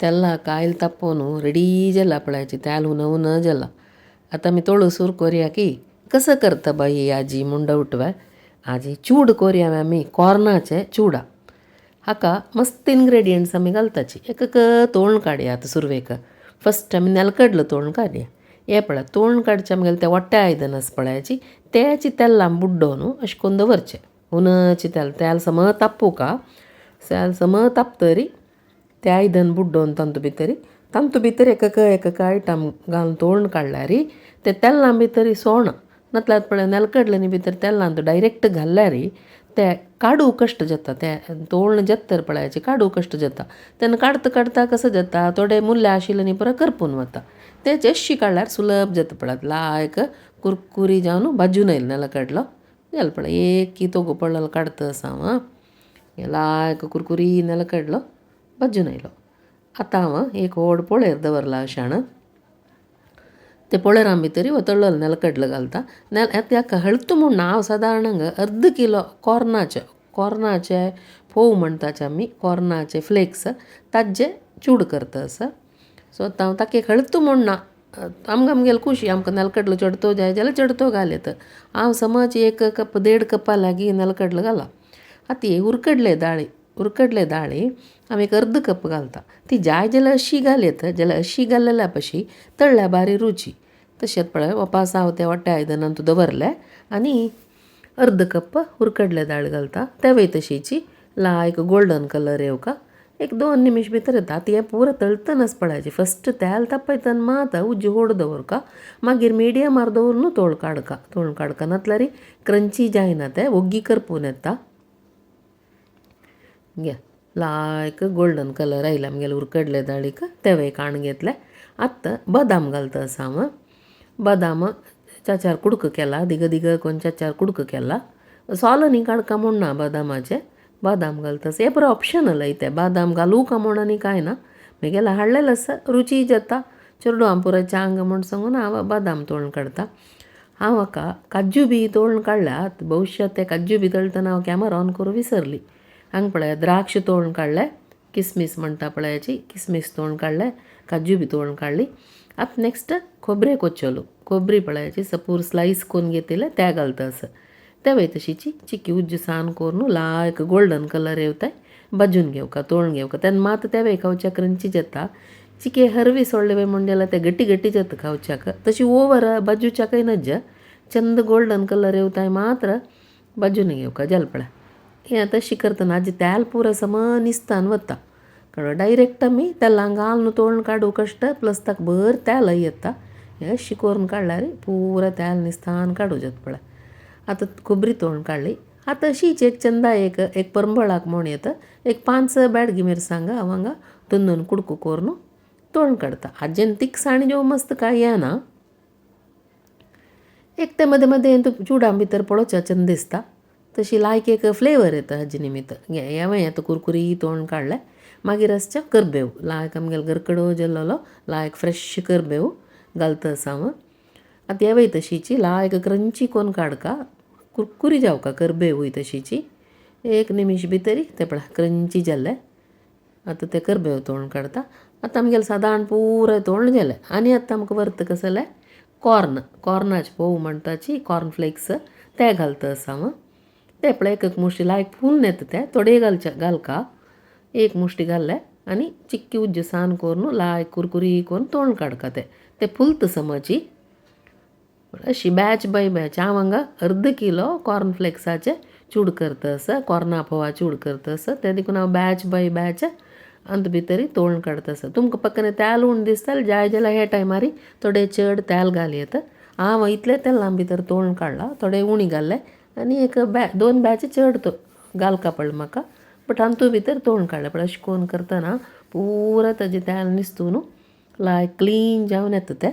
तेल्ला कायल तापोवन रेडी जालां पळयाची तेल हुन हुन जालां. आतां आमी तोळू सुरू कोरया की कसो करता बाई आजी म्हूण डावट वे. आजी चूड कोरया आमी कॉर्नाचे चुडा. हाका मस्त इनग्रेडियंट्स आमी घालताची एक एक तोळून काडया आतां सुरवेक. फस्ट आमी नेलकडलो तोळून काडया. हें पळय तोळून काडचें आमगेलें तें वट्टें आयदन आसा पळयाची तेच तेल्लान बुड्डोवन अशें करून दवरचें. हुनची तेल तेल समज तापूंक तेल समज तापतरी तें आयदन बुड्डोवन तातूंत भितर तातूंत भितर एक एक एक आयटम घालून तोळून काडल्यार तें तेल्लां भितर सोण नातल्यार पळय नेलकडलेनी भितर तेल्लांत डायरेक्ट घाल्यार ते काडू कश्ट जाता तें तोळून जातरी पळयाचे काडू कश्ट जाता तेन्ना काडटा काडटा कसो जाता थोडे मुल्ले आशिल्ले न्ही पुरो करपून वता तें अशी काडल्यार सुलभ जाता पळयात लायक कुरकुरी जावन भाजून येयलो नेलकडलो जालें पळय एक तोगो पडलेलो काडटा आसा हांव आं लायक कुरकुरी नेलकडलो भाजून येयलो. आतां हांव एक व्हड पोळेर दवरला अशान ते पोळेरां भितर हो तळ्ळलो नेलकडलो घालता. आतां हळद म्हूण हांव सादारण अर्द किलो कॉर्नाचे कॉर्नाचे फोव म्हणटाचे आमी कॉर्नाचे फ्लेक्स ताजे चूड करता आसा. सो आतां हांव ताका एक हळद म्हूण ना आमकां आमगेले खुशी आमकां नेलकडलो चडतो जाय जाल्यार चडतो घाल येता. हांव समज एक कप देड कपा लागीं नेलकडलो घाला. आतां ही उरकडले दाळी उरकडले दाळी हांव एक अर्द कप घालता. ती जाय जाल्यार अशी घाल येता जाल्यार अशी घालेल्या पशी तळ्ळ्या बारी रुची. तशेंच पळय वोपास हांव तें वट्टें आयदनांत दवरलें आनी अर्द कप उरकडले दाळ घालता तेवूय तशीची लायक गोल्डन कलर येवका एक दोन निमिश भितर येता. आतां हें पुरो तळटनाच पळयाचें फस्ट तेल तापयतना मात उज्जो व्हड दवरका मागीर मिडियमार दवरून तोळ काडका तोळून काडका नातल्यार क्रंची जायना तें ओग्गी करपून येता. घे लायक गोल्डन कलर आयले आमगेले उरकडले दाळीक तेवूय काण घेतले. आतां बदाम घालता आसा हांव. बदाम चार कुडको केला दिग दिग कोन्न चार चार कुडको केला सोल न्ही काडका म्हूण ना बदामाचे बदाम घालता आसा. हें पुरो ऑप्शनल तें बादाम घालूं काय म्हूण आनी कांय ना म्हगेलें हाडलेलें आसा रुची जाता चेडूं पुरो चांग म्हूण सांगून हांव बदाम तोळून काडटा. हांव हाका काजू बी तोळून काडल्यात भविश्यात ते काजू बी तळटना हांव कॅमरा ऑन करूं विसरली. हांगा पळय द्राक्ष तोळून काडले किसमीस म्हणटा पळयाची किसमीस तोळून काडले काजू बी तोळून काडली. आतां नेक्स्ट खोबरे कोचोलो खोबरी पळयाची सपूर स्लायस करून घेतिल्ले ते घालता आसा. तेवूय तशीची चिकी उज्ज सान करून लायक गोल्डन कलर येवताय भाजून घेवका तोळून घेवका तेन्ना मात तेवूय खावच्याक क्रंची जाता. चिके हरवी सोडले बाय म्हूण जाल्यार ते गट्टी गट्टी जाता खावच्याक तशी ओवर भाजूच्याकय नज चंद गोल्डन कलर येवताय मात्र भाजून घेवका जालें पळय. हें तशी करतना आजी तेल पुरो सम निस्तान वता कळ्ळें डायरेक्ट आमी तेलां घालून तोळून काडू कश्ट प्लस ताका बरें तेलय येता. हें अशें करून काडल्यार पुरो तेल निस्तान काडूं जाता पळय. आतां खोबरी तोळून काडली. आतां अशीच एक चंदा एक एक परंबळाक म्हूण येता एक पांच बेडगी मिरसांग हांव हांगा दोन दोन कुडको करून तोळून काडटा. आजेन तिखसाण ज्यो मस्त कांय येना एक तें मदें मदें चुडां भितर पळोवच्या चंद दिसता तशी लायक एक फ्लेवर येता हाजे निमित्त. हेंवूय आतां कुरकुरी तोळून काडलें. मागीर आसचे करबेव लायक आमगेलो गरकडो जाल्लो लायक फ्रेश करबेव घालता आसा हांव. आतां हेवूय तशीची लायक क्रंची कोन्न काडका कुरकुरी जावका करबेवूय तशीची एक निमिश भितर तें पळय क्रंची जाल्लें. आतां तें करबेव तोळून काडटा. आतां आमगेलें सादारण पुरो तोळून जालें. आनी आतां आमकां व्हरता कसलें कॉर्न कॉर्नाचे फोव म्हणटाची कॉर्न फ्लेक्स ते घालता आसा हांव. ते पळय एक एक मुश्टी लायक फूल येता ते थोडे घालचे घालका एक मुश्टी घाल्ले आनी चिक्की उज्ज सान करून लायक कुरकुरी करून तोळून काडका ते ते फुलता समजी. अशी बॅच बाय बॅच हांव हांगा अर्द किलो कॉर्न फ्लेक्साचे चूड करता आसा कॉर्ना फोवा चूड करता आसा तें देखून हांव बॅच बाय बॅच अंत भितर तोळून काडता आसा. तुमकां पक्कने तेल उण दिसता जाय जाल्यार हे टायमार थोडे चड तेल घाल येता. हांव इतलें तेलां भितर तोळून काडला थोडे उणी घाल्ले आनी एक दोन बॅच चड घालका पडलें म्हाका बट हातूंत भितर तोळून काडलें. पण अशें करून करतना पुरो ताजें तेल निस्तून लायक क्लीन जावन येता तें.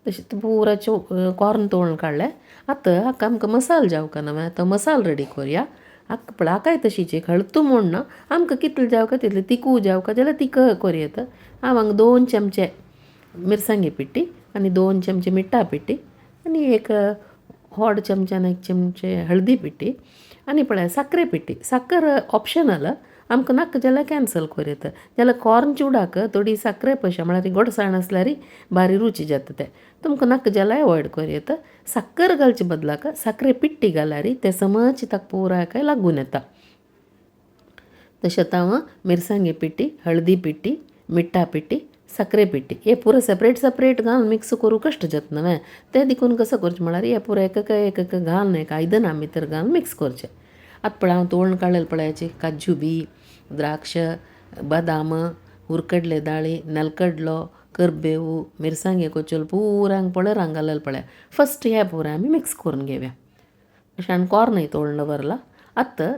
तशें पुरो कॉर्न तोळून काडलें. आतां हाका आमकां मसाल जावका ना आतां मसाल रेडी कोरया. हाका पळय हाकाय तशीच एक हळद म्हूण ना आमकां कितलें जावका तितलें तिकू जावका जाल्यार तिख कोरयेता. हांव हांगा 2 चमचे मिरसांगे पिट्टी आनी 2 चमचे मिठा पिट्टी आनी एक व्हड चमच्यान 1 चमचे हळदी पिट्टी आनी पळय साकरे पिट्टी. साकर ऑप्शनल आमकां नाका जाल्यार कॅन्सल करूं येता. जाल्यार कॉर्न चुडाक थोडी साकरे पयशे म्हळ्यार गोडसाण आसल्यार बारी रुची जाता तें. तुमकां नाका जाल्यार एवॉयड करूं येता. साकर घालचे बदलाक साकरे पिट्टी घाल्यार तें समज ताका पुराय काय लागून येता. तशेंच हांव मिरसांगे पिट्टी, हळदी पिट्टी, मिठा पिट्टी, साकरे पिट्टी हे पुरो सेपरेट सेपरेट घालून मिक्स करूं कश्ट जाता न्हय तें देखून कसो करचें म्हळ्यार हे पुरो एक एक घालून एक आयदनां भितर घालून मिक्स करचें. आतां पळय हांव तोळून काडलेलें पळयाची काजू बी, द्राक्ष, बदाम, उरकडले दाळी, नेलकडलो, करबेव, मिरसांगे कोचोल पुरांक पळय हांगा घालेलें पळया. फस्ट हे पुराय आमी मिक्स करून घेवया. अशें आनी कॉर्नय तोळून दवरला. आतां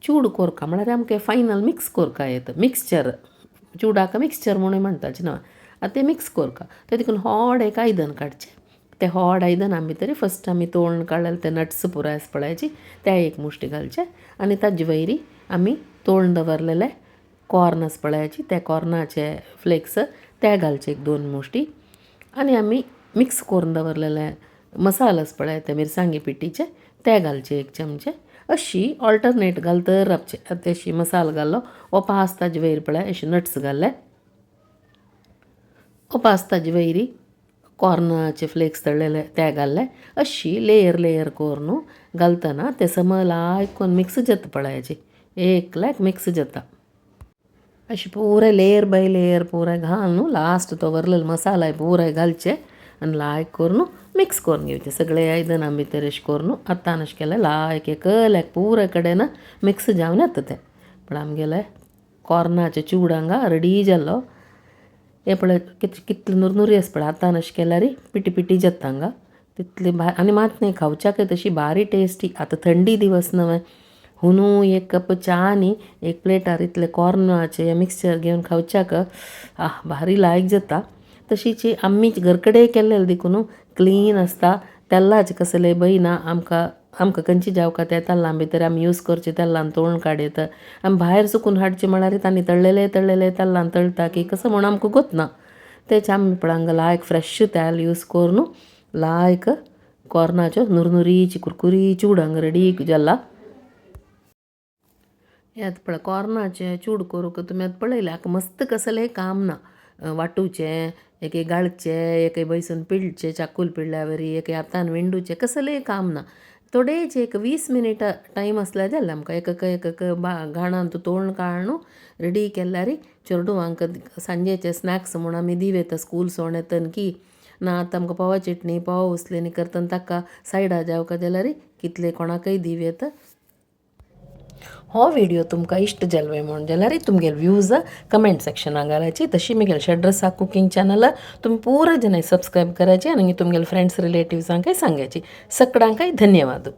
चूड कोरका म्हळ्यार आमकां फायनल मिक्स कोरका येता मिक्सचर चुडाक मिक्सचर म्हणून म्हणटाचे न्हय. आतां तें मिक्स कोरका तें देखून व्हड एक आयदन काडचें. तें व्हड आयदना भितर फस्ट आमी तोळून काडलेले ते नट्स पुराय आसा पळयाची ते एक मुश्टी घालचे आनी ताजे वयरी आमी तोळून दवरलेले कॉर्न आसा पळयाची ते कॉर्नाचे फ्लेक्स ते घालचे एक दोन मुश्टी आनी आमी मिक्स करून दवरलेले मसालो आसा पळय ते मिरसांगे पिट्टीचे ते घालचे एक चमचे. अशी ऑल्टरनेट घालत रावचें. आतां अशी मसालो घालो हो पास ताजे वयर पळय अशे नट्स घाले हो पास ताजे वयरी कॉर्नाचे फ्लेक्स तळ्ळेले ते घाल्ले. अशी लेयर लेयर करून घालतना ते समल आयकून मिक्स जाता पळयाची एकल्याक मिक्स जाता. अशें पुराय लेयर बाय लेयर पुराय घालून लास्ट तो वरलेलो मसालाय पुराय घालचे आनी लायक करून मिक्स करून घेवचें सगळे आयदनां भितर अशें करून. आतां अशें केलें लायक एकल्याक पुराय कडेन मिक्स जावन येता तें. पण आमगेलें कॉर्नाचें चूड हांगा रेडी जालो. हें पळय कितले नुरनुरी आसा पळय हातान अशें केल्यार पिटी पिटी जाता हांगा तितली आनी मात न्ही खावच्याकय तशी बारी टेस्टी. आतां थंडी दिवस न्हय हुनू एक कप च्या आनी एक प्लेटार इतलें कॉर्नाचें मिक्सचर घेवन खावच्याक आह भारी लायक जाता. तशीच आमी घर कडेन केल्लें देखून क्लीन आसता तेलाचें कसलें भंय ना आमकां. आमकां खंयची जावका त्या तेल्लां भितर आमी यूज करचे तेल्लान तोळून काडयता. आमी भायर सुकून हाडचें म्हळ्यार तांणी तळ्ळेले तळ्ळेले तेल्लान तळटा की कसो म्हूण आमकां गोतना. तेच आमी पळय हांगा लायक फ्रेश तेल यूज करून लायक कॉर्नाच्यो नुरनुरीची कुरकुरी चूड हांगा रेडी जाला. हें आतां पळय कॉर्नाचें चूड करूंक तुमी आतां पळयलें हाका मस्त कसलें काम ना. वांटूचें एक एक गाळचें एक बैसून पिळचें चाकून पिळ्ळ्या वरी एक हातान विंडूचें कसलें काम ना. थोडेच एक 20 मिनटां टायम आसल्यार जालें आमकां. एक एक घाणान तोळून काडून रेडी केल्यार चेडवांक सांजेचे स्नॅक्स म्हूण आमी दिवं येता स्कूल सोण येतन की ना आतां आमकां पोवा चटणी पोवा उसलेनी करतना ताका सायडा जावका जाल्यार कितले कोणाकय दिवं येता. हो व्हिडिओ तुमकां इश्ट जालो म्हूण जाल्यार तुमगेले व्यूज कमेंट सेक्शनाक घालायची. तशी म्हगेले शेड्रसा कुकींग चॅनल तुमी पुरा जाणांनी सबस्क्रायब करायचे आनी तुमगेले फ्रेंड्स रिलेटिव्सांकय सांगायची. सगळ्यांकय धन्यवाद.